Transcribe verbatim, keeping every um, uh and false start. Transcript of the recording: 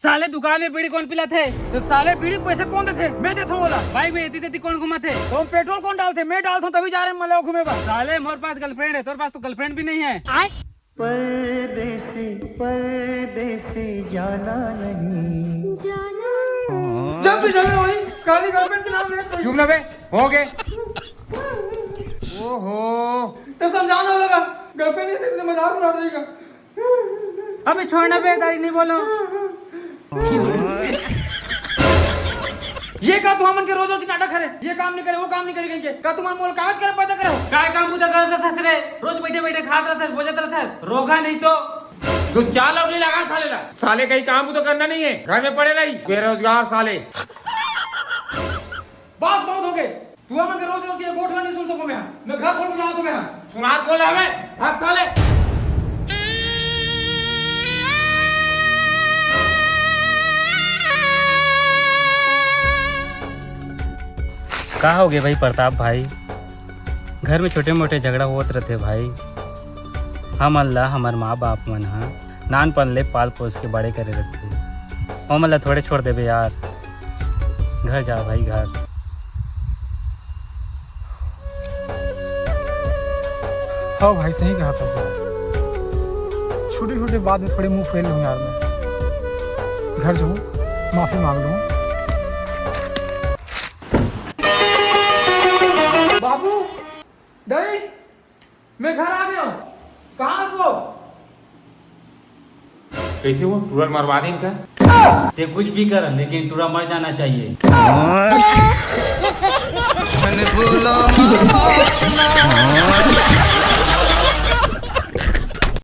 साले, दुकान में बीड़ी कौन पिलाथे? तो साले, बीड़ी के पैसे कौन देथे? मैं देथों ओला। बाइक में एती तेती कौन घुमाथे? तो हम पेट्रोल कौन डालथे? मैं डालथों, तभी जा रहे हैं मलवा घूमे बर। साले, मोर पास गर्लफ्रेंड है, तोर पास तो गर्लफ्रेंड भी नहीं है। परदेसी, परदेसी जाना नहीं। जब भी झगड़ा होही, खाली गर्लफ्रेंड के नाम ले। चुप ना बे, हो गए। ओहो। तो समझाना होगा, गर्लफ्रेंड है तो इसने मजाक उड़ा देगा। अबे छोड़ ना बे, दारी नहीं बोलो। ये का तू हमन के रोज रोज नाटक हरे? ये काम नहीं करे, वो काम नहीं करे कहिके। का तुमन मोला कागज करे पैदा करे हो? काय काम बुता करत रहथस रे? रोज बैठे बैठे खात रहथस, बोलत रहथस, रोगा नहीं तो। दो चार लौड़ी लगा साले ला। साले कहीं काम तो करना नहीं है, घर में पड़े रही, बेरोजगार साले। बस बहुत हो गए। तू हमन के रोज रोज के गोठ ला नहीं सुन सको मैं। मैं घर छोड़ के जाओ तो मैं। सुनात बोले हमें, भाग साले। का हो गए भाई प्रताप भाई, घर में छोटे मोटे झगड़ा होत रहथे भाई। हमन ला हमर माँ बाप मन ह नानपन ले पाल पोस के बड़े करे रखथे, ओमन ला थोड़े छोड़ देबे यार। घर जा भाई, घर। हाँ भाई, सही कहा था यार। छोटे छोटे बात में थोड़े मुंह फुलेल हूँ यार मैं। घर जाऊँ, माफी मांग लूँ। बाबू, दाई, मैं घर आ गया हूँ। कहाँ है वो? कैसे वो टूरा ल मरवा दे इनका? ते कुछ भी कर, लेकिन टूरा मर जाना चाहिए।